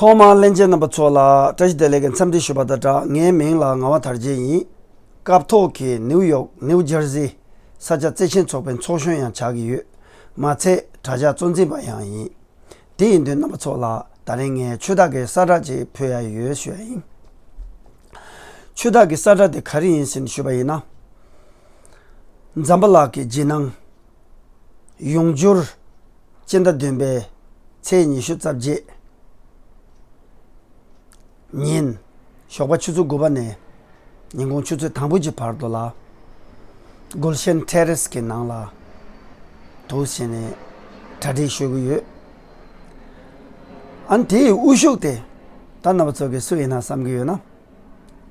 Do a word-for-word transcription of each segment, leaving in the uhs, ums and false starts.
ཐོག་མར་ལྷན་རྒྱས་རྣམ་པ་ཚོ་ལ་བཀྲ་ཤིས་བདེ་ལེགས་ཀྱི་འཚམས་འདྲི་ཞུ་བ་དང་སྦྲགས། ངའི་མིང་ལ་ངག་དབང་དར་རྒྱས་ཡིན། སྐབས་ཐོག་གི་ནིའུ་ཡོག་ནིའུ་ཇར་སི་ས་སྐྱ་བརྩེ་ཆེན་ཚོགས་པའི་ཚོགས་གཞོན་ཡང་ཆགས་ཀྱི་ཡོད། མ་ཚད་དྲ་ཇག་གཙོ་འཛིན་པ་ཡང་ཡིན། དེ་ཡིན་དུས་རྣམ་པ་ཚོ་ལ་ད་རིང་ངས་ཆོས་བདག་གི་གསལ་བསྒྲགས་ཅིག་ཕུལ་ཡ་ཡོད་ཞུ་ཡ་ཡིན། ཆོས་བདག་གི་གསལ་བསྒྲགས་དེ་ག་རེ་ཡིན་ཟེར་ནས་ཞུས་པ་ཡིན་ན། འཛམ་བུ་གླིང་གི་རྗེས་གནང་ཡོངས་གྱུར་སྤྱི་ཟླ་བདུན་པའི་ཚེས་ཉི་ཤུ་རྩ་བརྒྱད་ཉིན་ཞོགས་པ་ཆུ་ཚོད་དགུ་པ་ནས་ཉིན་གུང་ཆུ་ཚོད་དང་པོ་གྱི་བར་དུ་ལ་གུལ་ཤན་ཊེ་རེ་སི་གི་ནང་ལ་འདུག་བྱས་ནས་གྲ་སྒྲིག་ཞུ་གི་ཡོད། ཨ་ནི་དེའི་དབུ་བཞུགས་དེ་ད་རྣམ་པ་ཚོ་གིས་སུ་ཡིན་ན་བསམ་གྱི་ཡོད་ན།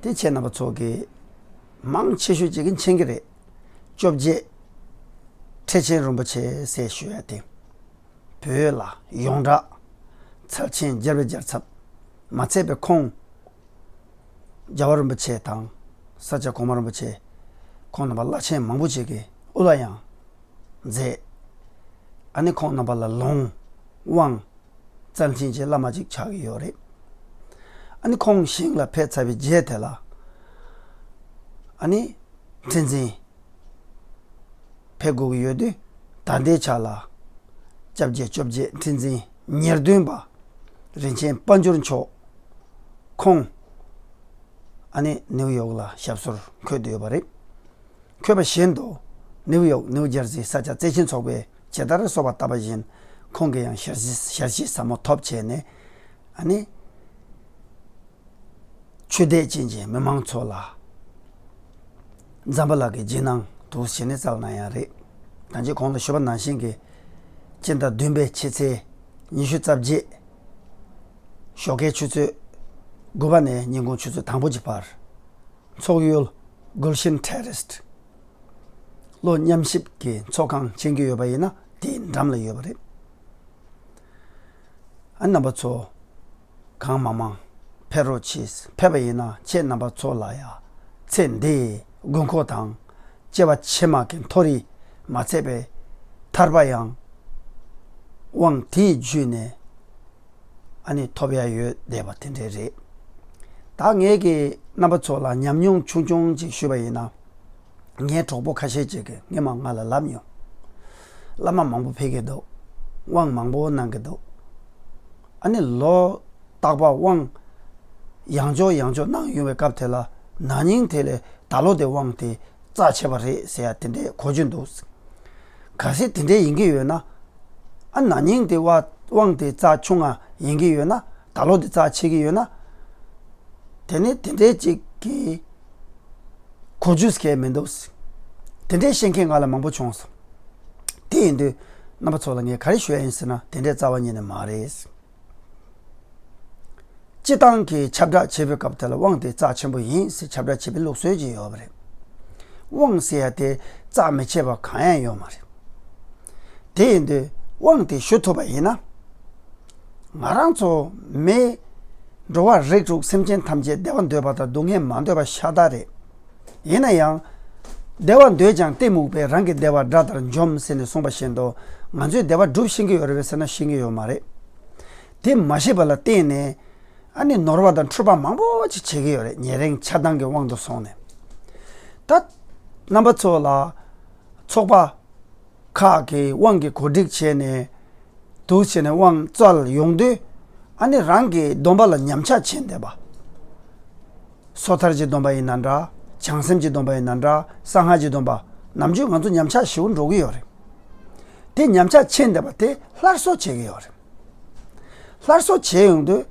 དེ་ཁྱེད་རྣམ་པ་ཚོ་གིས་མང་ཆེ་ཤོས་ཅིག་གིས་མཁྱེན་གྱི་རེད། བཅོ་བརྒྱད་ཁྲི་ཆེན་རིན་པོ་ཆེ་ཟེར་ཞུ་ཡ་དེ། བོད་ལ་ཡོངས་གྲགས་ཚབས་ཆེན་རྒྱལ་བའི་རྒྱལ་ཚབ་མ་ཚད་པའི་ཁོང་རྒྱལ་བ་རིན་པོ་ཆེ་དང་ས་སྐྱ་གོང་མ་རིན་པོ་ཆེ། ཁོང་རྣམ་པ་བླ་ཆེན་མང་པོ་ཅིག་གི་དབུ་ལ་ཡང་མཛད། ཨ་ནི་ཁོང་རྣམ་པ་ལ་ལུང་དབང་རྩལ་ཅན་གྱི་བླ་མ་ཅིག་ཆགས་ཀྱི་ཡོད་རེད། ཨ་ནི་ཁོང་ཞིང་ལ་ཕེབས་ཚར་བའི་རྗེས་དེ་ལ་ཨ་ནི་ཁྲི་འཛིན་ཕེབས་དགོས་ཀྱི་ཡོད་དུས། ད་ལྟའི་ཆ་ལ་སྐྱབས་རྗེ་བཅོ་བརྒྱད་ཁྲི་འཛིན་ཉེར་བདུན་པ་རིན་ཆེན་དཔལ་འབྱོར་མཆོག་ཁོང་ཨ་ནི་ནིའུ་ཡོག་ལ་ཞབས་སོར་འཁོད་དུ་ཡོད་པ་རེད། འཁོད་པ་བཞིན་དུ་ནིའུ་ཡོག་ནིའུ་ཇར་སི་ས་སྐྱ་བརྩེ་ཆེན་ཚོགས་པས་ཇི་ལྟར་གསོལ་བ་བཏབ་པ་བཞིན་ཁོང་གིས་ཡང་ཞལ་བཞེས་ཞལ་བཞེས་ཟབ་མོ་ཐོབ་བྱས་ནས། ཨ་ནི་ཆོས་དད་ཅན་གྱི་མི་མང་ཚོ་ལ་འཛམ་བུ་གླིང་གི་རྗེས་གནང་འདུག་བྱས་ནས་སྩལ་གནང་ཡ་རེད། ད་ཅི་གོང་ལ་ཞུས་པ་ནང་བཞིན་གྱི་སྤྱི་ཟླ་བདུན་པའི་ཕྱི་ཚེས་ཉི་ཤུ་རྩ་བརྒྱད་ཞོགས་ཀའི་ཆུ་ཚོད་དགུ་པ་ནས་ཉིན་གུང་ཆུ་ཚོད་དང་པོ་གྱི་བར། ཚོགས་ཡུལ་གུལ་ཤན་ཊེ་རེ་སི་ལྷོ་མཉམ་ཞིབ་ཀྱི་ཚོགས་ཁང་ཕྱིན་གྱི་ཡོད་པ་ཡིན་ན་དེའི་འགྲམ་ལ་ཡོད་པ་རེད། ཨ་རྣམ་པ་ཚོ་གང་མང་མང་ཕེབས་རོགས་གྱིས། ཕེབས་པ་ཡིན་ན་ཁྱེད་རྣམ་པ་ཚོ་ལ་ཡང་ཚེ་འདིའི་དགོས་མཁོ་དང་སྐྱེ་བ་ཕྱི་མ་གི་མཐོ་རིས་མ་ཚད་པའི་ཐར་པ་ཡང་དབང་དེའི་བརྒྱུད་ནས་ཨ་ནི་ཐོབ་ཡ་ཡོད་བསྡད་པ་དེ་འདྲས་རེད། ད་ངས་ཀྱི་རྣམ་པ་ཚོ་ལ་ཉམས་མྱོང་ཆུང་ཆུང་ཅིག་ཞུས་པ་ཡིན་ན། ངའི་གྲོགས་པོ་ཁ་ཤས་ཅིག་གིས་སྔས་མ་ང་ལ་ལབ་མྱོང་། བླ་མ་མང་པོ་ཕེབས་ཀྱི་འདུག། དབང་མང་པོ་གནང་གི་འདུག། ཨ་ནི་ལོ་རྟག་པར་དབང་ཡང་བསྐྱར་ཡང་བསྐྱར་གནང་ཡོང་བའི་སྐབས་དེ་ལ་ན་ནིང་དེ་ལས་ད་ལོ་དེ་དབང་དེ་རྩ་ཆེ་བ་རེད་ཟེར་ཡ་དེ་འདྲའི་གོ་རྒྱུ་འདུག། གལ་སྲིད་དེ་འདྲའི་ཡིན་གྱི་ཡོད་ན། ཨ་ན་ནིང་དེ་བ་དབང་དེ་རྩ་ཆུང་ང་ཡིན་གྱི་ཡོད་ན་ད་ལོ་དེ་རྩ་ཆེ་གི་ཡོད་ན། དེ་ནི་དེ་འདྲའི་ཅིག་གི་གོ་རྒྱུ་སྐད་མི་འདུག། དེ་འདྲའི་བཤད་མཁན་ང་ལ་མང་པོ་བྱུང་སོང་། དེ་ཡིན་དུས་རྣམ་པ་ཚོ་ལ་ངས་ག་རེ་ཞུ་ཡ་ཡིན་ཟེར་ན་དེ་འདྲའི་རྩ་བ་ཉིད་ནས་མ་རེད། སྤྱི་བཏང་གི་ཁྱབ་བསྒྲགས་བྱེད་པའི་སྐབས་དེ་ལ་དབང་དེ་རྩ་ཆེན་པོ་ཡིན་ཟེར་ཁྱབ་བསྒྲགས་བྱེད་པའི་ལུགས་སྲོལ་ཅིག་ཡོད་པ་རེད། དབང་ཟེར་ཡ་དེ་རྩ་མི་ཆེ་བ་གང་ཡང་ཡོད་མ་རེད། དེ་ཡིན་དུས་དབང་དེ་ཞུ་ཐུབ་པ་ཡིན་ན། ང་རང་ཚོ་མི་འགྲོ་བ་རིགས་དྲུག་སེམས་ཅན་ཐམས་ཅད་བདེ་བ་འདོད་པ་དང་སྡུག་བསྔལ་མ་འདོད་པ་ཤ་སྟག་རེད། ཡིན་ན་ཡང་། བདེ་བ་འདོད་ཀྱང་གཏི་མུག་པས་རང་གི་བདེ་བ་དགྲ་ལྟར་འཇོམས་ཟེར་ནས་གསུངས་པ་བཞིན་དུ་ང་ཚོས་བདེ་བ་སྒྲུབ་ཤེས་ཀྱི་ཡོད་རེད་པས་ཟེར་ན་ཤེས་ཀྱི་ཡོད་མ་རེད། དེ་མ་ཤེས་པ་ལ་བརྟེན་ནས་ཨ་ནི་ནོར་བ་དང་འཁྲུལ་པ་མང་པོ་ཅིག་བྱེད་ཀྱི་ཡོད་རེད། ཉེ་རིང་ཆགས་སྡང་གི་དབང་དུ་སོང་ནས། ད་རྣམ་པ་ཚོ་ལ་ཚོགས་པ་ཁག་གི་དབང་གི་གོ་སྒྲིག་བྱས་ནས་འདུག་བྱས་ནས་དབང་སྩལ་ཡོང་དུས་ཨ་ནི་རང་གི་སྡོམ་པ་ལ་ཉམས་ཆག་ཕྱིན་བསྡད་པ། སོ་ཐར་གྱི་སྡོམ་པ་ཡིན་ན་འདྲ། བྱང་སེམས་ཀྱི་སྡོམ་པ་ཡིན་ན་འདྲ། གསང་སྔགས་ཀྱི་སྡོམ་པ། ནམ་རྒྱུན་ང་ཚོ་ཉམས་ཆག་ཞེ་པོ་འགྲོ་གི་ཡོད་རེད། དེ་ཉམས་ཆག་ཕྱིན་བསྡད་པ་དེ་སླར་གསོ་བྱེད་ཀྱི་ཡོད་རེད། སླར་གསོ་བྱེད་ཡོང་དུས།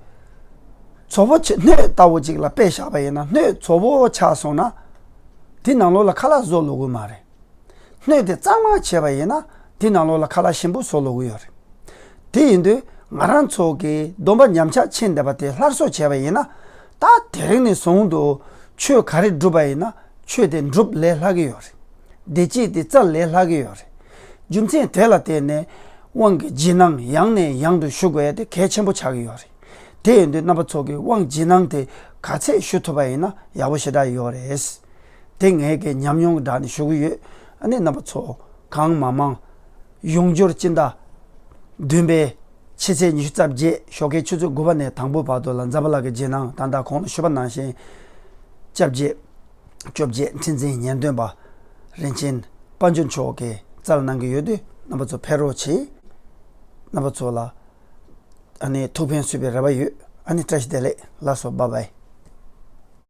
མཚོ་བོ་ཆེ་སྣོད་ལྟ་བུ་ཅིག་ལ་དཔེ་བཞག་པ་ཡིན་ན་སྣོད་མཚོ་བོ་ཆགས་སོང་ན། དེ་ནང་ལོགས་ལ་ཁ་ལག་བཟོ་ལོ་གི་མ་རེད། སྣོད་དེ་གཙང་མ་བྱས་པ་ཡིན་ན་དེ་ནང་ལོགས་ལ་ཁ་ལག་ཞིམ་པོ་བཟོ་ལོ་གི་ཡོད་རེད། དེ་ཡིན་དུས་ང་རང་ཚོ་གི་སྡོམ་པ་ཉམས་ཆག་ཕྱིན་བསྡད་པ་དེ་སླར་གསོ་བྱས་པ་ཡིན་ན། ད་དེ་རིང་ནས་བཟུང་དུ་ཆོས་ག་རེ་སྒྲུབ་པ་ཡིན་ན་ཆོས་དེ་འགྲུབ་ལས་སླ་གི་ཡོད་རེད། བདེ་སྐྱིད་དེ་སྩལ་ལས་སླ་གི་ཡོད་རེད། རྒྱུ་མཚན་དེ་ལ་བརྟེན་ནས་དབང་གི་རྗེས་གནང་ཡང་ནས་ཡང་དུ་ཞུ་དགོས་ཡ་དེ་གལ་ཆེན་པོ་ཆགས་ཀྱི་ཡོད་རེད། དེ་ཡིན་དུས་རྣམ་པ་ཚོ་གིས་དབང་རྗེས་གནང་དེ་ག་ཚད་ཞུ་ཐུབ་པ་ཡིན་ན་ཡག་པོ་ཞེ་དྲག་ཡོད་རེད། དེ་ངས་ཀྱི་ཉམས་མྱོང་གི་སྒྲ་ནས་ཞུ་གི་ཡོད། ཨ་ནི་རྣམ་པ་ཚོ་གང་མང་མང་ཡོངས་འབྱོར་སྤྱི་ཟླ་བདུན་པའི་ ཕྱི་ཚེས་ཉི་ཤུ་རྩ་བརྒྱད་ཞོགས་ཀའི་ཆུ་ཚོད་དགུ་པ་ནས་དང་པོའི་བར་དུ་ལ་འཛམ་བུ་གླིང་གི་རྗེས་གནང་། ད་ལྟ་གོང་ལ་ཞུས་པ་ནང་བཞིན་སྐྱབས་རྗེ་བཅོ་བརྒྱད་ཁྲི་འཛིན་ཉེར་བདུན་པ་རིན་ཆེན་དཔལ་འབྱོར་མཆོག་གིས་བསྩལ་གནང་གི་ཡོད་དུས། རྣམ་པ་ཚོ་ཕེབས་རོགས་གྱིས། རྣམ་པ་ཚོ་ལ་ཨ་ནི་ཐུགས་ཕན་གསོས་པའི་རེ་བ་ཡོད། ཨ་ནི་བཀྲ་ཤིས་བདེ་ལེགས། ལགས་སོ། བཱའི་བཱའི།